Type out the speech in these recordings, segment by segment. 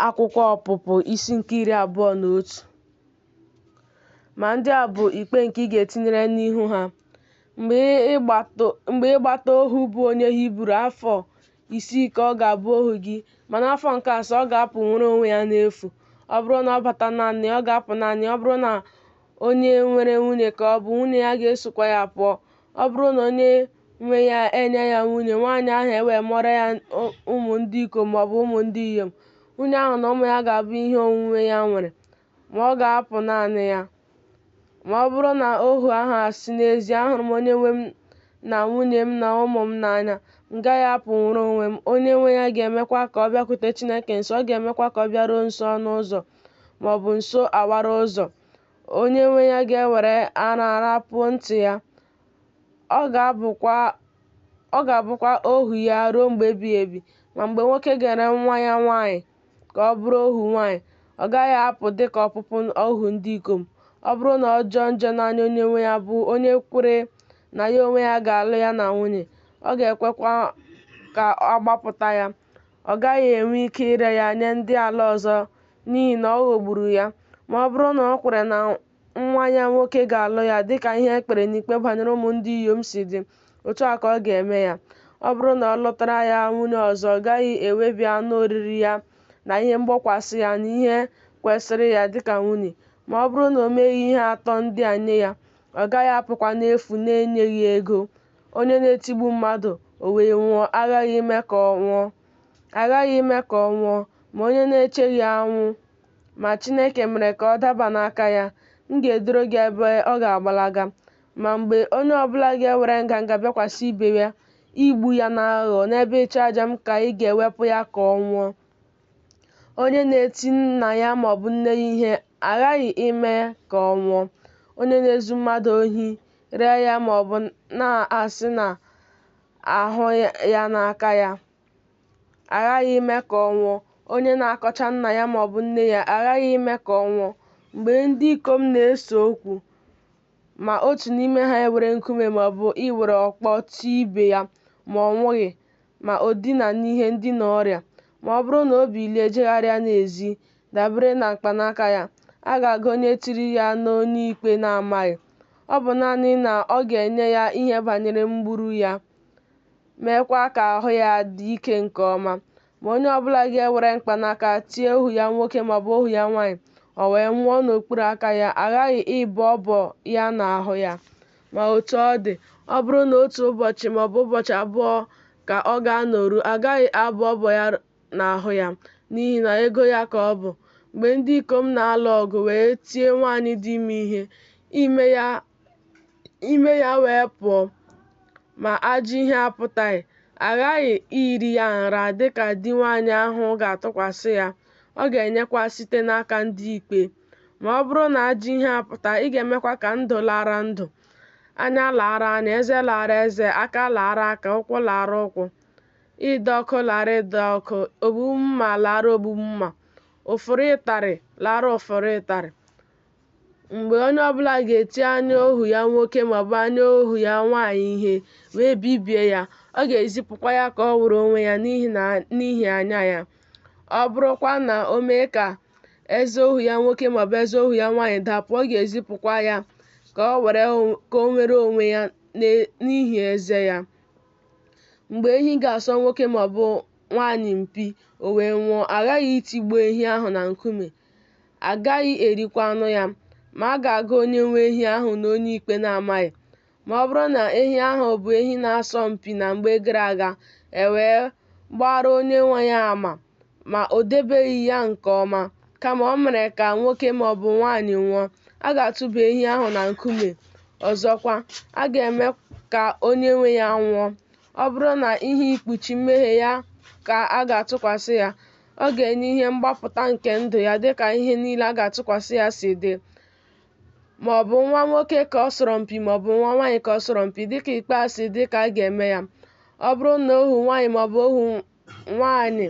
Akwụkwọ Ọpụpụ isi nke 21. Ma ndị a bụ ikpe nke ị ga-etinyere n'ihu ha. Mgbe ịgbata ohu bụ onye Hibru afọ 6 ka ọ ga-abụ ohu gị, ma n'afọ nke asaa ọ ga-apụ nwere onwe ya n'efu. Ọ bụrụ na ọ bata naanị ya, ọ ga-apụ naanị ya. Ọ bụrụ na onye nwere nwunye ka ọ bụ, nwunye ya ga-esokwa ya pụọ. Ọ bụrụ na onye nwe ya enye ya nwunye, nwaanyị ahụ ewee mụọrọ ya ụmụ ndị ikom ma ọ bụ ụmụ ndị inyom, nwunye ahụ na ụmụ ya ga-abụ ihe onwunwe ya nwere, ma ọ ga-apụ naanị ya. Ma ọ bụrụ na ohu ahụ asị, N'ezie, ahụrụ m onye nwe m na nwunye m na ụmụ m n'anya, m gaghị apụ nwere onwe m, onye nwe ya ga-emekwa ka ọ bịakwute Chineke nso, ọ ga-emekwa ka ọ bịaruo nso ọnụ ụzọ ma ọ bụ nso awara ụzọ. Onye nwe ya ga-ewere ara rapuo ntị ya, ọ ga-abụkwa ohu ya ruo mgbe ebighị ebi. Ma mgbe nwoke ga-ere nwa ya nwaanyị ka ọ bụrụ ohu nwaanyị, ọ gaghị apụ dị ka ọpụpụ ohu ndị ikom. Ọ bụrụ na ọ jọọ njọ n'anya onye nwe ya, bụ onye kwere na ya onwe ya ga-alụ ya na nwunye, ọ ga-ekwekwa ka a gbapụta ya. Ọ gaghị enwe ike ire ya nye ndị ala ọzọ n'ihi na ọ ghọgburu ya. Ma ọ bụrụ na o kwere na nwa ya nwoke ga-alụ ya, dịka ihe e kpere n'ikpe banyere ụmụ ndị inyom si dị, otu a ka ọ ga-eme ya. Ọ bụrụ na ọ lụtara ya nwunye ọzọ, ọ gaghị ewebi anụ oriri ya na ihe mgbokwasị ya na ihe kwesịrị ya dịka nwunye. Ma ọ bụrụ na o meghị ihe atọ ndị a nye ya, ọ gaghị apụkwa n'efu na-enyeghị ego. Onye na-etigbu mmadụ, o wee nwụọ, aghaghị ime ka ọ nwụọ. Aghaghị ime ka ọ nwụọ. Ma onye na-echeghị anwụ, ma Chineke mere ka ọ daba n'aka ya, m ga-edoro gị ebe ọ ga-agbalaga. Ma mgbe onye ọbụla ga-ewere nganga bịakwasị ibe ya igbu ya n'aghụghọ, n'ebe ịchụaja m ka ị ga-ewepụ ya ka ọ nwụọ. Onye na-eti nna ya maọbụ nne ya ihe aghaghị ime ka ọ nwụọ. Onye na-ezu mmadụ ohi ree ya maọbụ na-asị na ahụ ya n'aka ya, aghaghị ime ka ọ nwụọ. Onye na-akọcha nna ya maọbụ nne ya aghaghị ime ka ọ nwụọ. Mgbe ndị ikom na-ese okwu, ma otu n'ime ha ewere nkume maọbụ iwere ọkpọ tie ibe ya, ma ọ nwụghị, ma o dina n'ihe ndina ọrịa, ma ọ bụrụ na o bilie jegharịa n'ezi, dabere na mkpanaka ya, a ga-agụ onye tiri ya n'onye ikpe na-amaghị. Ọ bụ naanị na ọ ga-enye ya ihe banyere mgburu ya, meekwa ka ahụ ya dị ike nke ọma. Ma onye ọbụla ga-ewere mkpanaka tie ohu ya nwoke maọbụ ohu ya nwaanyị, o wee nwụọ n'okpuru aka ya, aghaghị ịbọ ọbọ ya n'ahụ ya. Ma otu ọ dị, ọ bụrụ na otu ụbọchị maọbụ ụbọchị abụọ ka ọ ga-anọru, agaghị abọ ọbọ ya n'ahụ ya, n'ihi na ego ya ka ọ bụ. Mgbe ndị ikom na-alụ ọgụ wee tie nwaanyị dị ime ihe, ime ya wee pụọ, ma ajọ ihe apụtaghị, aghaghị iri ya nra dịka di nwaanyị ahụ ga-atụkwasị ya, ọ ga-enyekwa site n'aka ndị ikpe. Ma ọ bụrụ na ajọ ihe apụta, ị ga-emekwa ka ndụ lara ndụ, anya lara anya, eze lara eze, aka lara aka, ụkwụ lara ụkwụ, ide ọkụ lara ide ọkụ, ogbugbu mma lara ogbugbu mma, ụfụrụ ịtarị lara ụfụrụ ịtarị. Mgbe onye ọbụla ga-eti anya ohu ya nwoke maọbụ anya ohu ya nwaanyị ihe, wee bibie ya, ọ ga-ezipụkwa ya ka ọ were onwe ya n'ihi anya ya. Ọ bụrụkwa na o mee ka eze ohu ya nwoke maọbụ eze ohu ya nwaanyị dapụ, ọ ga-ezipụkwa ya ka o nwere onwe ya n'ihi eze ya. Mgbe ehi ga-asọ nwoke maọbụ nwaanyị mpi, o wee nwụọ, aghaghị itigbu ehi ahụ na nkume. A gaghị erikwa anụ ya, ma a ga-agụ onye nwe ehi ahụ na onye ikpe na-amaghị. Ma ọ bụrụ na ehi ahụ bụ ehi na-asọ mpi na mgbe gara aga, e wee gbaara onye nwe ya ama, ma o debeghị ya nke ọma, kama o mere ka nwoke ma ọ bụ nwaanyị nwụọ, a ga-atụba ehi ahụ na nkume. Ọzọkwa, a ga-eme ka onye nwe ya nwụọ. Ọ bụrụ na ihe ikpuchi mmehie ya ka a ga-atụkwasị ya, ọ ga-enye ihe mgbapụta nke ndụ ya dịka ihe niile a ga-atụkwasị ya si dị. Ma ọ bụ nwa nwoke ka ọ sọrọ mpi ma ọ bụ nwa nwaanyị ka ọ sọrọ mpi, dịka ikpe a si dị ka a ga-eme ya. Ọ bụrụ na ohu nwaanyị ma ọ bụ ohu nwaanyị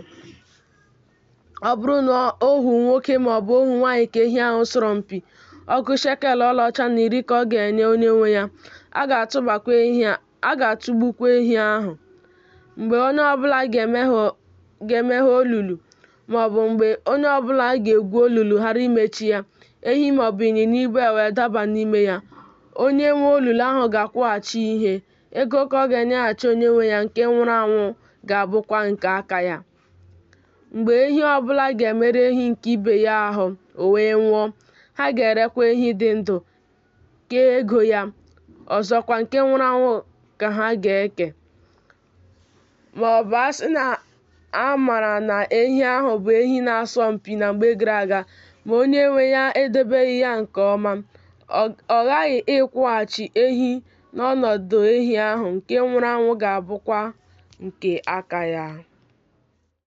ọ bụrụ na ohu nwoke ma ọ bụ ohu nwaanyị ka ehi ahụ sọrọ mpi, ọgụ shekel ọlaọcha na iri ka ọ ga-enye onye nwe ya. A ga-atụgbukwa ehi ahụ. Mgbe onye ọbụla ga-emeghe olulu, Ma ọ bụ mgbe onye ọ bụla ga-egwu olulu ghara imechi ya, ehi ma ọ bụ ịnyịnya ibu ewee daba n'ime ya, onye nwe olulu ahụ ga-akwụghachi ihe, ego ka ọ ga-enyeghachi onye nwe ya, nke nwụrụ anwụ ga-abụkwa nke aka ya. Mgbe ehi ọ bụla ga-emerụ ehi nke ibe ya ahụ, o wee nwụọ, ha ga-erekwa ehi dị ndụ, kee ego ya, ọzọkwa nke nwụrụ anwụ ka ha ga-eke. Ma ọ bụ a sị na a mara na ehi ahụ bụ ehi na-asọ mpi na mgbe gara aga, ma onye nwe ya edebeghị ya nke ọma, ọ ghaghị ịkwụghachi ehi n'ọnọdụ ehi ahụ, nke nwụrụ anwụ ga-abụkwa nke aka ya.